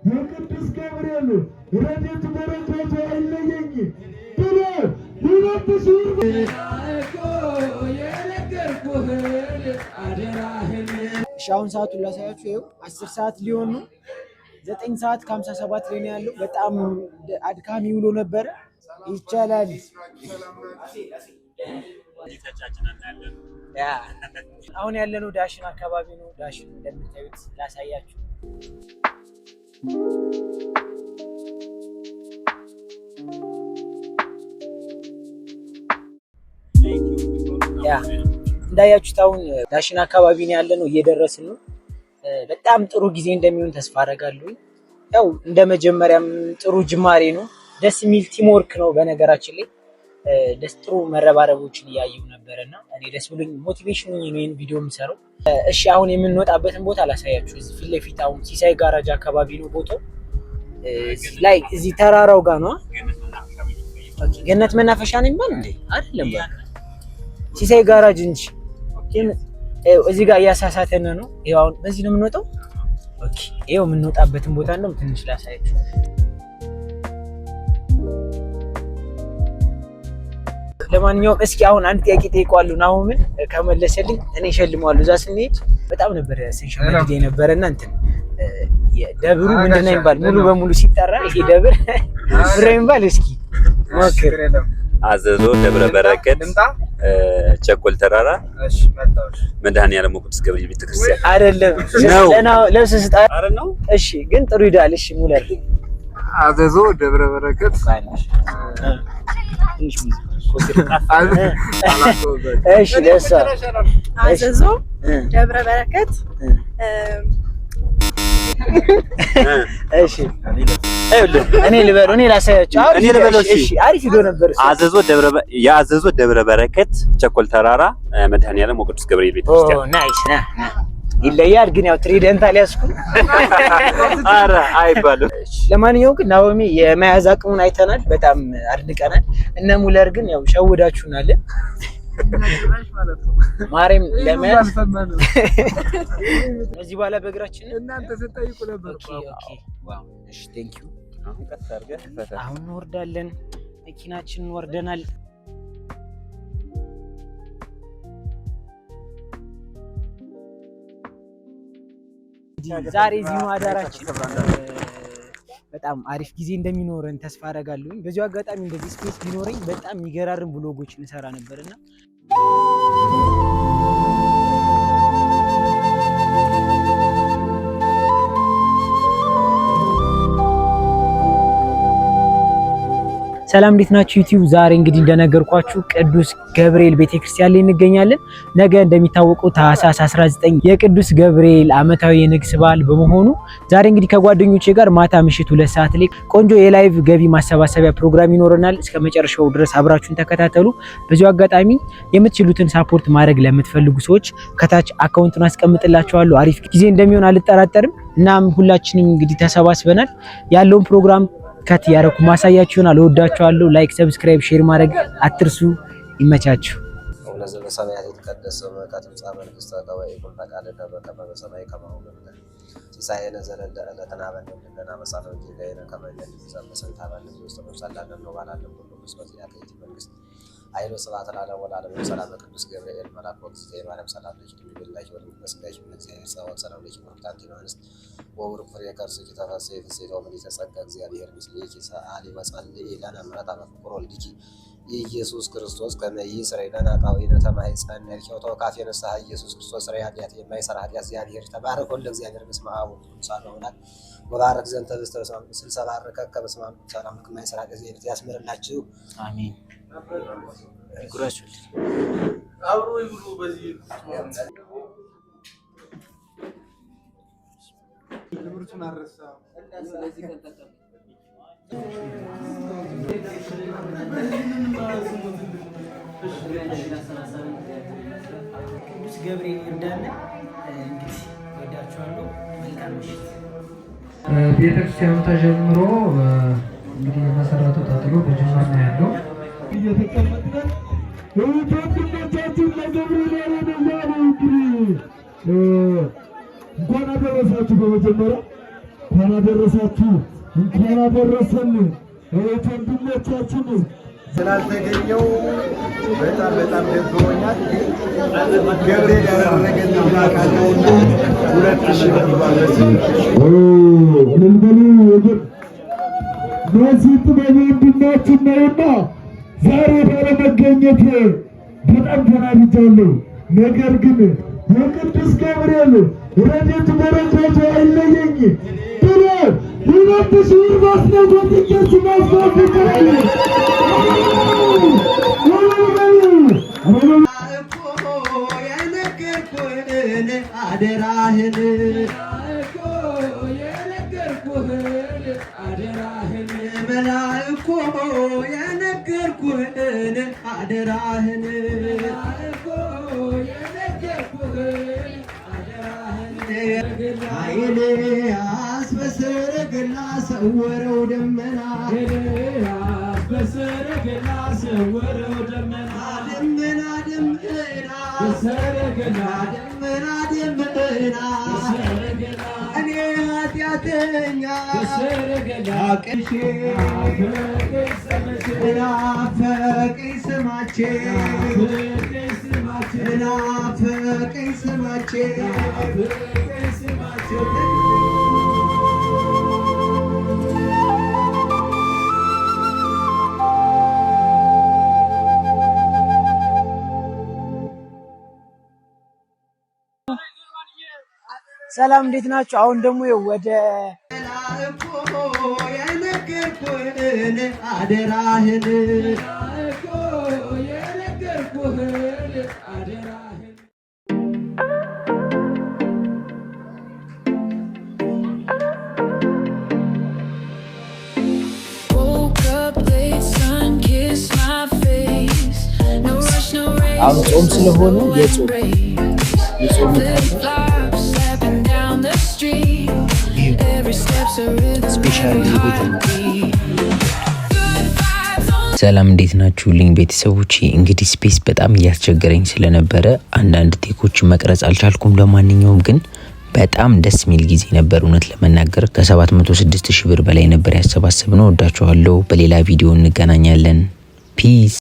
የቅዱስ ገብርኤል ረድኤቱ በረከቱ አይለየኝ ብሎ 2000 ብር። እሺ፣ አሁን ሰዓቱን ላሳያችሁ። ይኸው 10 ሰዓት ሊሆን ነው። 9 ሰዓት ከ57 ላይ ነው ያለው። በጣም አድካሚ ውሎ ነበረ። ይቻላል። Yeah፣ አሁን ያለነው ዳሽን አካባቢ ነው። ዳሽን እንደምታዩት ላሳያችሁ። Yeah፣ እንዳያችሁት አሁን ዳሽን አካባቢ ነው ያለነው፣ እየደረስን ነው። በጣም ጥሩ ጊዜ እንደሚሆን ተስፋ አደርጋለሁ። ያው እንደ መጀመሪያም ጥሩ ጅማሬ ነው። ደስ የሚል team work ነው። በነገራችን ላይ ደስ ጥሩ መረባረቦችን እያየሁ ነበር እና እኔ ደስ ብሎኝ motivation ሆኜ ነው ይህን ቪዲዮ የምሰራው። እሺ፣ አሁን የምንወጣበትን ቦታ ላሳያችሁ። እዚህ ፊት ለፊት አሁን ሲሳይ ጋራጅ አካባቢ ነው ቦታው። ላይ እዚህ ተራራው ጋር ነው። Okay፣ ገነት መናፈሻ ነው የሚባል እንዴ? አይደለም፣ በቃ ሲሳይ ጋራጅ እንጂ። እዚህ ጋር እያሳሳተን ነው። ይኸው አሁን በዚህ ነው የምንወጣው። Okay፣ ይኸው የምንወጣበትን ቦታ እንደውም ትንሽ ላሳያችሁ። ለማንኛውም እስኪ አሁን አንድ ጥያቄ ጠይቀዋለሁ ናሆምን፣ ከመለሰልኝ እኔ እሸልመዋለሁ። እዛ ስንሄድ በጣም ነበር ስንሸመድድ የነበረና እንትን ደብሩ ምንድን ነው የሚባል፣ ሙሉ በሙሉ ሲጠራ ይሄ ደብር ምንድን ነው የሚባል? እስኪ ሞክር። አዘዞ ደብረ በረከት ቸኮል ተራራ መድኃኔዓለም ቅዱስ ገብርኤል ቤተክርስቲያን። አይደለም። ነው። ለብስ ስጣ። አረ ነው። እሺ፣ ግን ጥሩ ይዳል። እሺ ሙለር። አዘዞ ደብረ በረከት። ትንሽ። እሺ፣ ለእሷ። አዘዞ ደብረ በረከት። እሺ፣ እኔ ልበለው፣ እኔ ላሳያቸው። እኔ ልበለው፣ እሺ። እሺ፣ አሪፍ ሂዶ ነበር እሱ። አዘዞ ደብረ የአዘዞ ደብረ በረከት ቸኮል ተራራ መድኃኔዓለም ወቅዱስ ገብርኤል ቤተክርስቲያን። Nice፣ ና ና፣ ይለያል። ግን ያው trident አልያዝኩም። አረ አይባልም። ለማንኛውም ግን ናኦሚ የመያዝ አቅሙን አይተናል፣ በጣም አድንቀናል። እነ ሙለር ግን ያው ሸውዳችሁናል። ማርያም ለመያዝ ከዚህ በኋላ በእግራችን እናንተ ስትጠይቁ ነበር። Okay፣ wow፣ እሺ፣ thank you። አሁን እንወርዳለን። መኪናችንን ወርደናል። ዛሬ እዚህ ነው አዳራችን። በጣም አሪፍ ጊዜ እንደሚኖረን ተስፋ አደርጋለሁኝ። በዚሁ አጋጣሚ እንደዚህ space ቢኖረኝ በጣም የሚገራርም vlog ኦች እንሰራ ነበር እና ሰላም፣ እንዴት ናችሁ ዩቲዩብ? ዛሬ እንግዲህ እንደነገርኳችሁ ቅዱስ ገብርኤል ቤተክርስቲያን ላይ እንገኛለን። ነገ እንደሚታወቀው ታህሳስ 19 የቅዱስ ገብርኤል ዓመታዊ የንግስ በዓል በመሆኑ ዛሬ እንግዲህ ከጓደኞቼ ጋር ማታ ምሽት 2 ሰዓት ላይ ቆንጆ የ live ገቢ ማሰባሰቢያ ፕሮግራም ይኖረናል። እስከ መጨረሻው ድረስ አብራችሁን ተከታተሉ። በዚሁ አጋጣሚ የምትችሉትን support ማድረግ ለምትፈልጉ ሰዎች ከታች account ኡን አስቀምጥላችኋለሁ። አሪፍ ጊዜ እንደሚሆን አልጠራጠርም። እናም ሁላችንም እንግዲህ ተሰባስበናል። ያለውን ፕሮግራም cut እያደረኩ ማሳያችሁ ይሆናል። እወዳችኋለሁ። Like፣ subscribe፣ share ማድረግ አትርሱ። ይመቻችሁ። አቡነ ዘበሰማያት ይትቀደስ ስምከ ትምጻእ መንግሥትከ ወይኩን ፈቃድከ በከመ በሰማይ ከማሁ በምድር ሲሳየነ ዘለለ ዕለትነ ሀበነ ኅብ ለነ አበሳነ ወጌጋየነ ከመ ንሕነኒ ንዘአበሰ ሀበነ ውስተ መንሱት ወባልሐነ ኩሉ እስመ ዚአከ ይእቲ መንግሥት ኃይል ወስብሐት ለዓለሙ ወለዓለሙ። ሰላም ቅዱስ ገብርኤል መልአክ ወእግዝእትየ ማርያም ሰላም ለኪ ድንግል ላኪ ወድንግል በሥጋኪ እግዚአብሔር ጸባኦት ሰላም ለኪ ቡርክት አንቲ እምአንስት ወቡሩክ ፍሬ ከርሥኪ ተፈሥሒ ፍሥሕት ወምልዕተ ጸጋ እግዚአብሔር ምስሌኪ ሰአሊ ወጸልዪ ለነ ምሕረተ በኀበ ፍቁር ወልድኪ ኢየሱስ ክርስቶስ ከመ ይስረይ ለነ ኃጣውኢነ። ተማኅፀነ ተወካፌ ንስሐ ኢየሱስ ክርስቶስ ስረይ ኃጢአት የማይሰራ ኃጢአት እግዚአብሔር ተባረክ ወልደ እግዚአብሔር በስመ አብ ወወልድ ወመንፈስ ቅዱስ ወባረክ ዘንተ ስልሰ ባረከከ በስመ አብ ሰላም የማይሰራ ኃጢአት እግዚአብሔር ያስምርላችሁ። አሜን። ጉራሹልኝ። አብሮ ይብሉ በዚህ ትምህርቱን አልረሳም። ቅዱስ ገብርኤል ይርዳን። እንግዲህ ወዳችኋለሁ። መልካም ምሽት። ቤተክርስቲያኑ ተጀምሮ እንግዲህ መሰረቱ ተጥሎ በጅምር ነው ያለው። እየተቀመጥን ወንድሞቻችን ለገብርኤል ያለን እያሉ እንግዲህ እንኳን አደረሳችሁ። በመጀመሪያ እንኳን አደረሳችሁ፣ እንኳን አደረሰን እህት ወንድሞቻችን። ስላልተገኘው በጣም በጣም ደብሮኛል። ግን ገብርኤል ያደረገን አምላክ አለውና 2000 ብር በዚህ እልል በሉ ወገን። በዚህ ጥበብ ወንድማችን ነውና ዛሬ ባለመገኘት በጣም ተናድጃለሁ። ነገር ግን የቅዱስ ገብርኤል ረድኤቱ በረከቱ አይለየኝ ብሎ 2000 ብር ማስነጎጥቄ ስማስባፍቅራለ። የነገርኩህን አደራህን መላእኮ የነገርኩህን አደራህን ኤልያስ በሰረገላ ሰወረው ደመና ደመና ደመና ደመና ደመና እኔ ኃጢአተኛ አቅሼ ናፈቀኝ ስማቼ ናፈቀኝ ስማቼ። ሰላም እንዴት ናችሁ? አሁን ደግሞ ወደ እኮ የነገርኩህን አደራህን Woke up late, sun kissed my face. No rush, no race. አሁን ጾም ስለሆነ የጾም Flip-flops slapping down the street. Every step's a rhythm, special every ቤት ነው። heartbeat. Good vibes only. ሰላም እንዴት ናችሁልኝ ቤተሰቦቼ? እንግዲህ space በጣም እያስቸገረኝ ስለነበረ አንዳንድ take ኦችን መቅረጽ አልቻልኩም። ለማንኛውም ግን በጣም ደስ የሚል ጊዜ ነበር። እውነት ለመናገር ከ706 ሺህ ብር በላይ ነበር ያሰባሰብነው። ወዳችኋለሁ። በሌላ ቪዲዮ እንገናኛለን። Peace.